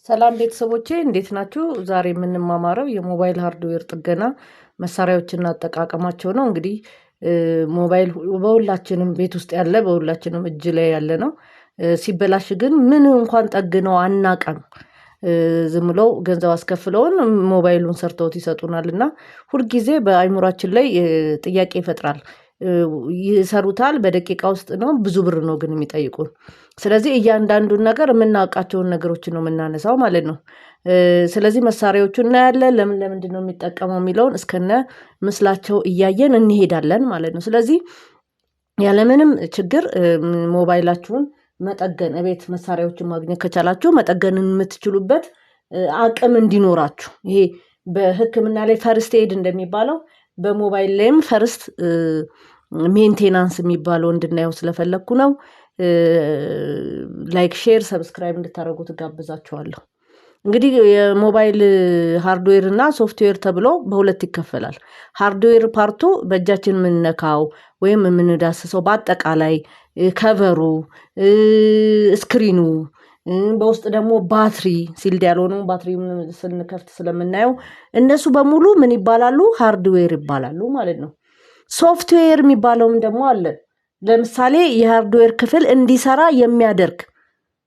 ሰላም ቤተሰቦቼ፣ እንዴት ናችሁ? ዛሬ የምንማማረው የሞባይል hardware ጥገና መሳሪያዎችና አጠቃቀማቸው ነው። እንግዲህ ሞባይል በሁላችንም ቤት ውስጥ ያለ፣ በሁላችንም እጅ ላይ ያለ ነው። ሲበላሽ ግን ምን እንኳን ጠግነው አናውቅም። ዝም ብለው ገንዘብ አስከፍለውን ሞባይሉን ሰርተውት ይሰጡናል እና ሁልጊዜ በአይምሯችን ላይ ጥያቄ ይፈጥራል። ይሰሩታል፣ በደቂቃ ውስጥ ነው፣ ብዙ ብር ነው ግን የሚጠይቁን። ስለዚህ እያንዳንዱን ነገር የምናውቃቸውን ነገሮችን ነው የምናነሳው ማለት ነው። ስለዚህ መሳሪያዎቹን እናያለን። ለምን ለምንድን ነው የሚጠቀመው የሚለውን እስከነ ምስላቸው እያየን እንሄዳለን ማለት ነው። ስለዚህ ያለምንም ችግር ሞባይላችሁን መጠገን፣ እቤት መሳሪያዎችን ማግኘት ከቻላችሁ መጠገን የምትችሉበት አቅም እንዲኖራችሁ፣ ይሄ በሕክምና ላይ first aid እንደሚባለው በሞባይል ላይም first maintenance የሚባለው እንድናየው ስለፈለግኩ ነው። Like፣ share፣ subscribe እንድታደርጉ ትጋብዛችኋለሁ። እንግዲህ የሞባይል hardware እና ሶፍትዌር ተብሎ በሁለት ይከፈላል። Hardware part ኡ በእጃችን የምንነካው ወይም የምንዳስሰው፣ በአጠቃላይ cover ኡ፣ screen ኑ፣ በውስጥ ደግሞ ባትሪ፣ sealed ያልሆነው ባትሪ ስንከፍት ስለምናየው እነሱ በሙሉ ምን ይባላሉ? Hardware ይባላሉ ማለት ነው። ሶፍትዌር የሚባለውም ደግሞ አለ። ለምሳሌ የ hardware ክፍል እንዲሰራ የሚያደርግ፣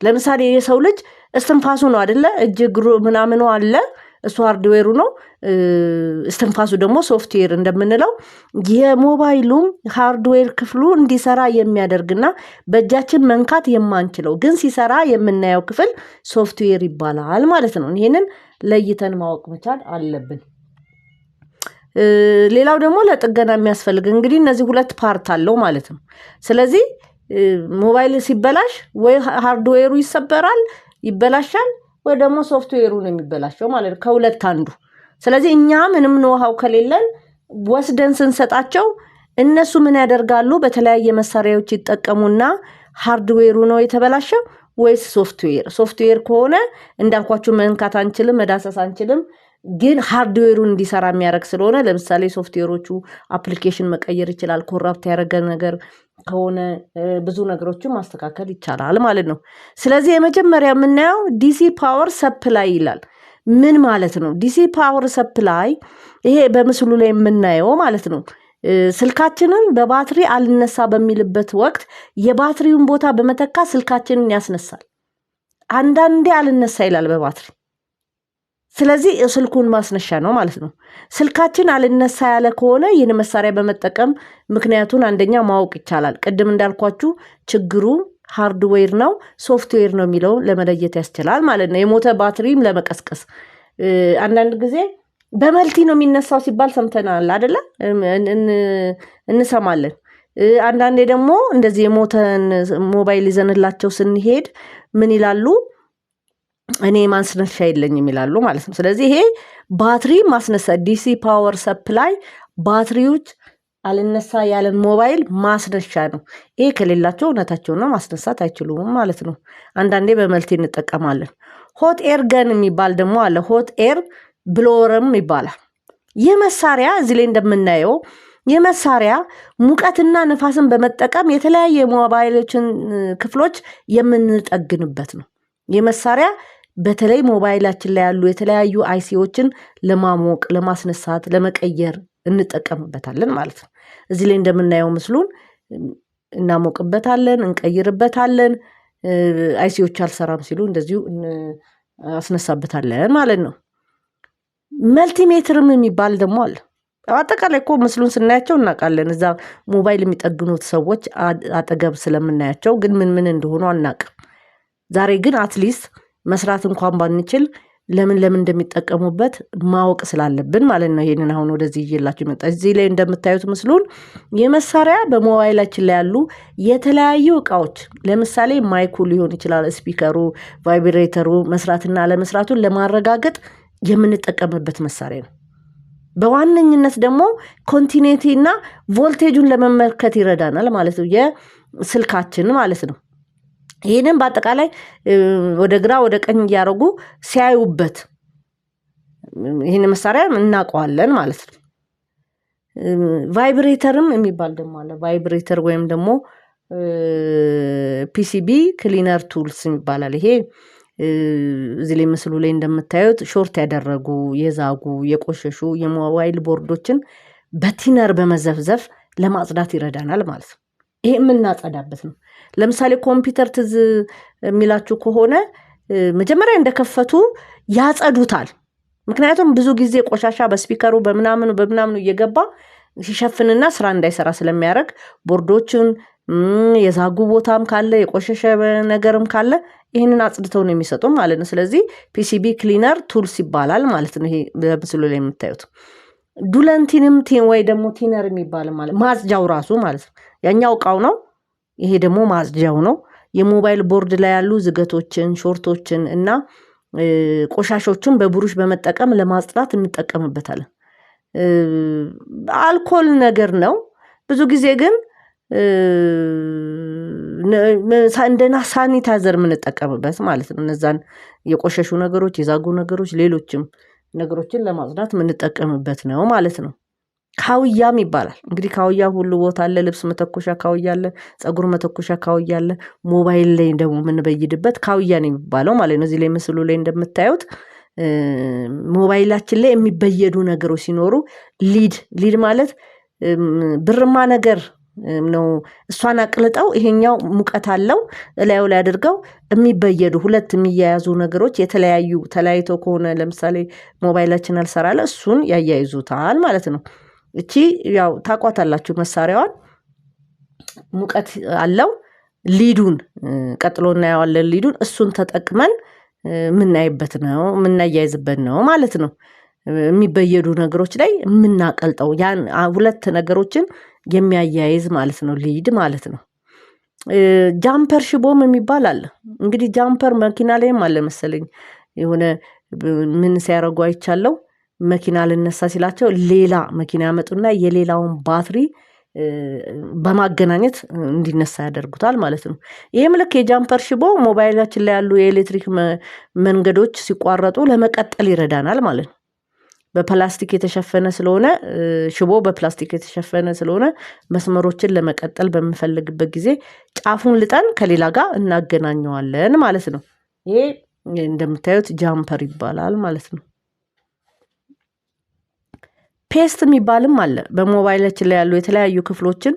ለምሳሌ የሰው ልጅ እስትንፋሱ ነው አደለ? እጅ እግሩ ምናምኑ አለ። እሱ hardware ኡ ነው። እስትንፋሱ ደግሞ ሶፍትዌር እንደምንለው የሞባይሉም hardware ክፍሉ እንዲሰራ የሚያደርግና በእጃችን መንካት የማንችለው ግን ሲሰራ የምናየው ክፍል ሶፍትዌር ይባላል ማለት ነው። ይህንን ለይተን ማወቅ መቻል አለብን። ሌላው ደግሞ ለጥገና የሚያስፈልግ፣ እንግዲህ እነዚህ ሁለት part አለው ማለት ነው። ስለዚህ ሞባይል ሲበላሽ ወይ hardware ኡ ይሰበራል፣ ይበላሻል፣ ወይ ደግሞ ሶፍትዌሩ ነው የሚበላሸው ማለት ነው። ከሁለት አንዱ። ስለዚህ እኛ ምንም know-how ከሌለን ወስደን ስንሰጣቸው እነሱ ምን ያደርጋሉ? በተለያየ መሳሪያዎች ይጠቀሙና hardware ኡ ነው የተበላሸው ወይስ ሶፍትዌር? ሶፍትዌር ከሆነ እንዳልኳችሁ መንካት አንችልም፣ መዳሰስ አንችልም። ግን hardware ኡን እንዲሰራ የሚያደርግ ስለሆነ ለምሳሌ ሶፍትዌሮቹ application መቀየር ይችላል። Corrupt ያደረገ ነገር ከሆነ ብዙ ነገሮችን ማስተካከል ይቻላል ማለት ነው። ስለዚህ የመጀመሪያ የምናየው DC power supply ይላል። ምን ማለት ነው? DC power supply ይሄ በምስሉ ላይ የምናየው ማለት ነው። ስልካችንን በባትሪ አልነሳ በሚልበት ወቅት የባትሪውን ቦታ በመተካት ስልካችንን ያስነሳል። አንዳንዴ አልነሳ ይላል በባትሪ። ስለዚህ ስልኩን ማስነሻ ነው ማለት ነው። ስልካችን አልነሳ ያለ ከሆነ ይህን መሳሪያ በመጠቀም ምክንያቱን አንደኛ ማወቅ ይቻላል። ቅድም እንዳልኳችሁ ችግሩ hardware ነው ሶፍትዌር ነው የሚለውን ለመለየት ያስችላል ማለት ነው። የሞተ ባትሪም ለመቀስቀስ፣ አንዳንድ ጊዜ በ multi ነው የሚነሳው ሲባል ሰምተናል አደለ? እንሰማለን። አንዳንዴ ደግሞ እንደዚህ የሞተን ሞባይል ይዘንላቸው ስንሄድ ምን ይላሉ? እኔ ማስነሻ የለኝም ይላሉ ማለት ነው። ስለዚህ ይሄ ባትሪ ማስነሳ DC power supply ባትሪዎች አልነሳ ያለን ሞባይል ማስነሻ ነው። ይሄ ከሌላቸው እውነታቸው ነው፣ ማስነሳት አይችሉም ማለት ነው። አንዳንዴ በ multi እንጠቀማለን። Hot air gun የሚባል ደግሞ አለ። Hot air blower ም ይባላል። ይህ መሳሪያ እዚህ ላይ እንደምናየው ይህ መሳሪያ ሙቀትና ንፋስን በመጠቀም የተለያየ የሞባይሎችን ክፍሎች የምንጠግንበት ነው። ይህ መሳሪያ በተለይ ሞባይላችን ላይ ያሉ የተለያዩ IC ዎችን ለማሞቅ፣ ለማስነሳት፣ ለመቀየር እንጠቀምበታለን ማለት ነው። እዚህ ላይ እንደምናየው ምስሉን እናሞቅበታለን፣ እንቀይርበታለን። IC ዎች አልሰራም ሲሉ እንደዚሁ አስነሳበታለን ማለት ነው። Multimeter ም የሚባል ደግሞ አለ። አጠቃላይ እኮ ምስሉን ስናያቸው እናውቃለን። እዛ ሞባይል የሚጠግኑት ሰዎች አጠገብ ስለምናያቸው ግን ምን ምን እንደሆኑ አናውቅም። ዛሬ ግን at least መስራት እንኳን ባንችል ለምን ለምን እንደሚጠቀሙበት ማወቅ ስላለብን ማለት ነው። ይሄንን አሁን ወደዚህ ይዤላችሁ የመጣ፣ እዚህ ላይ እንደምታዩት ምስሉን የመሳሪያ በሞባይላችን ላይ ያሉ የተለያዩ እቃዎች ለምሳሌ mic ኩ ሊሆን ይችላል፣ speaker ኡ፣ vibrator ኡ መስራትና አለመስራቱን ለማረጋገጥ የምንጠቀምበት መሳሪያ ነው። በዋነኝነት ደግሞ continuity እና ቮልቴጁን ለመመልከት ይረዳናል ማለት ነው፣ የስልካችን ማለት ነው። ይህንን በአጠቃላይ ወደ ግራ ወደ ቀኝ እያደረጉ ሲያዩበት ይህን መሳሪያ እናውቀዋለን ማለት ነው። Vibrator ም የሚባል ደግሞ አለ። Vibrator ወይም ደግሞ PCB cleaner tools ይባላል። ይሄ እዚህ ላይ ምስሉ ላይ እንደምታዩት short ያደረጉ፣ የዛጉ፣ የቆሸሹ የሞባይል ቦርዶችን በ thinner በመዘፍዘፍ ለማጽዳት ይረዳናል ማለት ነው። ይሄ የምናጸዳበት ነው። ለምሳሌ ኮምፒውተር ትዝ የሚላችሁ ከሆነ መጀመሪያ እንደከፈቱ ያጸዱታል። ምክንያቱም ብዙ ጊዜ ቆሻሻ በ speaker ኡ በምናምኑ በምናምኑ እየገባ ሲሸፍንና ስራ እንዳይሰራ ስለሚያደርግ ቦርዶችን የዛጉ ቦታም ካለ የቆሸሸ ነገርም ካለ ይህንን አጽድተው ነው የሚሰጡ ማለት ነው። ስለዚህ PCB cleaner tools ይባላል ማለት ነው። ይሄ በምስሉ ላይ የምታዩት ዱለንቲንም ወይ ደግሞ thinner የሚባል ማለት ማጽጃው ራሱ ማለት ነው። ያኛው እቃው ነው፣ ይሄ ደግሞ ማጽጃው ነው። የሞባይል ቦርድ ላይ ያሉ ዝገቶችን፣ short ኦችን እና ቆሻሾችን በብሩሽ በመጠቀም ለማጽዳት እንጠቀምበታለን። አልኮል ነገር ነው። ብዙ ጊዜ ግን እንደ ሳኒታይዘር የምንጠቀምበት ማለት ነው። እነዛን የቆሸሹ ነገሮች፣ የዛጉ ነገሮች፣ ሌሎችም ነገሮችን ለማጽዳት የምንጠቀምበት ነው ማለት ነው። ካውያም ይባላል። እንግዲህ ካውያ ሁሉ ቦታ አለ። ልብስ መተኮሻ ካውያ አለ፣ ፀጉር መተኮሻ ካውያ አለ። ሞባይል ላይ ደግሞ የምንበይድበት ካውያ ነው የሚባለው ማለት ነው። እዚህ ላይ ምስሉ ላይ እንደምታዩት ሞባይላችን ላይ የሚበየዱ ነገሮች ሲኖሩ lead፣ lead ማለት ብርማ ነገር ነው። እሷን አቅልጠው ይሄኛው ሙቀት አለው እላዩ ላይ አድርገው የሚበየዱ ሁለት የሚያያዙ ነገሮች የተለያዩ ተለያይተው ከሆነ ለምሳሌ ሞባይላችን አልሰራለ እሱን ያያይዙታል ማለት ነው። እቺ ያው ታቋታላችሁ መሳሪያዋን፣ ሙቀት አለው። Lead ኡን ቀጥሎ እናየዋለን። Lead ኡን እሱን ተጠቅመን የምናይበት ነው፣ የምናያይዝበት ነው ማለት ነው። የሚበየዱ ነገሮች ላይ የምናቀልጠው ያን ሁለት ነገሮችን የሚያያይዝ ማለት ነው፣ lead ማለት ነው። Jumper ሽቦም የሚባል አለ። እንግዲህ jumper መኪና ላይም አለ መሰለኝ፣ የሆነ ምን ሲያደርጉ አይቻለው። መኪና ልነሳ ሲላቸው ሌላ መኪና ያመጡና የሌላውን ባትሪ በማገናኘት እንዲነሳ ያደርጉታል ማለት ነው። ይህም ልክ የ jumper ሽቦ ሞባይላችን ላይ ያሉ የኤሌክትሪክ መንገዶች ሲቋረጡ ለመቀጠል ይረዳናል ማለት ነው። በፕላስቲክ የተሸፈነ ስለሆነ፣ ሽቦ በፕላስቲክ የተሸፈነ ስለሆነ መስመሮችን ለመቀጠል በምንፈልግበት ጊዜ ጫፉን ልጠን ከሌላ ጋር እናገናኘዋለን ማለት ነው። ይሄ እንደምታዩት jumper ይባላል ማለት ነው። Paste የሚባልም አለ። በሞባይላችን ላይ ያሉ የተለያዩ ክፍሎችን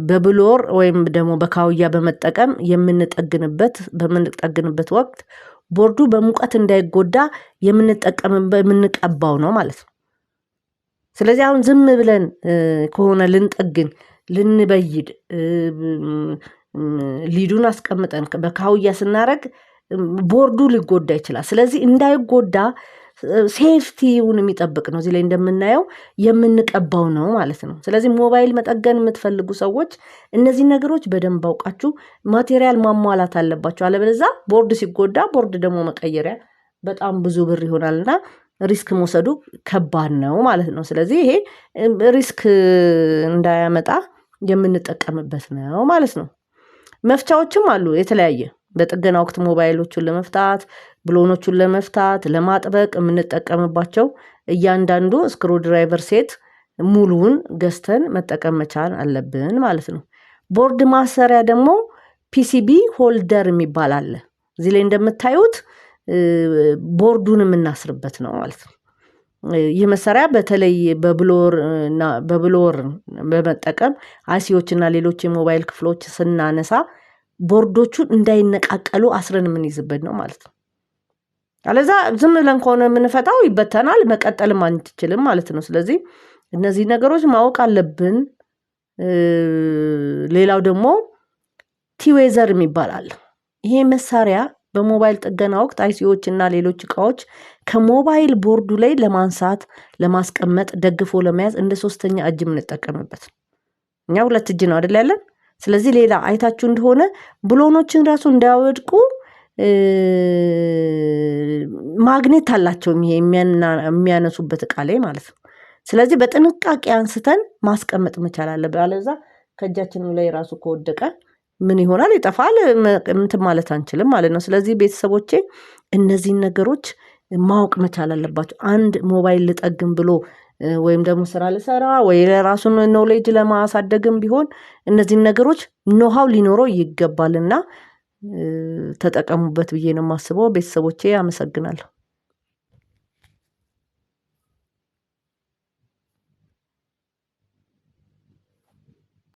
በ blower ወይም ደግሞ በካውያ በመጠቀም በምንጠግንበት ወቅት ቦርዱ በሙቀት እንዳይጎዳ የምንጠቀምበት የምንቀባው ነው ማለት ነው። ስለዚህ አሁን ዝም ብለን ከሆነ ልንጠግን ልንበይድ lead ኡን አስቀምጠን በካውያ ስናደርግ ቦርዱ ሊጎዳ ይችላል። ስለዚህ እንዳይጎዳ safety ውን የሚጠብቅ ነው። እዚህ ላይ እንደምናየው የምንቀባው ነው ማለት ነው። ስለዚህ ሞባይል መጠገን የምትፈልጉ ሰዎች እነዚህ ነገሮች በደንብ አውቃችሁ material ማሟላት አለባችሁ። አለበለዚያ ቦርድ ሲጎዳ ቦርድ ደግሞ መቀየሪያ በጣም ብዙ ብር ይሆናልና risk መውሰዱ ከባድ ነው ማለት ነው። ስለዚህ ይሄ risk እንዳያመጣ የምንጠቀምበት ነው ማለት ነው። መፍቻዎችም አሉ የተለያየ፣ በጥገና ወቅት ሞባይሎቹን ለመፍታት፣ ብሎኖቹን ለመፍታት፣ ለማጥበቅ የምንጠቀምባቸው እያንዳንዱ screwdriver set ሙሉውን ገዝተን መጠቀም መቻል አለብን ማለት ነው። ቦርድ ማሰሪያ ደግሞ PCB holder የሚባል አለ። እዚህ ላይ እንደምታዩት ቦርዱን የምናስርበት ነው ማለት ነው። ይህ መሳሪያ በተለይ በ blower እና በ blower በመጠቀም IC ዎች እና ሌሎች የሞባይል ክፍሎች ስናነሳ ቦርዶቹን እንዳይነቃቀሉ አስረን የምንይዝበት ነው ማለት ነው። አለዛ ዝም ብለን ከሆነ የምንፈታው ይበተናል፣ መቀጠልም አንችልም ማለት ነው። ስለዚህ እነዚህ ነገሮች ማወቅ አለብን። ሌላው ደግሞ tweezer የሚባል አለ። ይሄ መሳሪያ በሞባይል ጥገና ወቅት IC ዎች እና ሌሎች እቃዎች ከሞባይል ቦርዱ ላይ ለማንሳት፣ ለማስቀመጥ፣ ደግፎ ለመያዝ እንደ ሶስተኛ እጅ የምንጠቀምበት። እኛ ሁለት እጅ ነው አይደል ያለን? ስለዚህ ሌላ አይታችሁ እንደሆነ ብሎኖችን ራሱ እንዳያወድቁ ማግኔት አላቸው፣ ይሄ የሚያነሱበት እቃ ላይ ማለት ነው። ስለዚህ በጥንቃቄ አንስተን ማስቀመጥ መቻል አለብን። አለዛ ከእጃችን ላይ ራሱ ከወደቀ ምን ይሆናል? ይጠፋል። እንትን ማለት አንችልም ማለት ነው። ስለዚህ ቤተሰቦቼ እነዚህን ነገሮች ማወቅ መቻል አለባቸው። አንድ ሞባይል ልጠግን ብሎ ወይም ደግሞ ስራ ልሰራ ወይ ለራሱን knowledge ለማሳደግም ቢሆን እነዚህን ነገሮች know-how ሊኖረው ይገባልና ተጠቀሙበት ብዬ ነው የማስበው። ቤተሰቦቼ አመሰግናለሁ።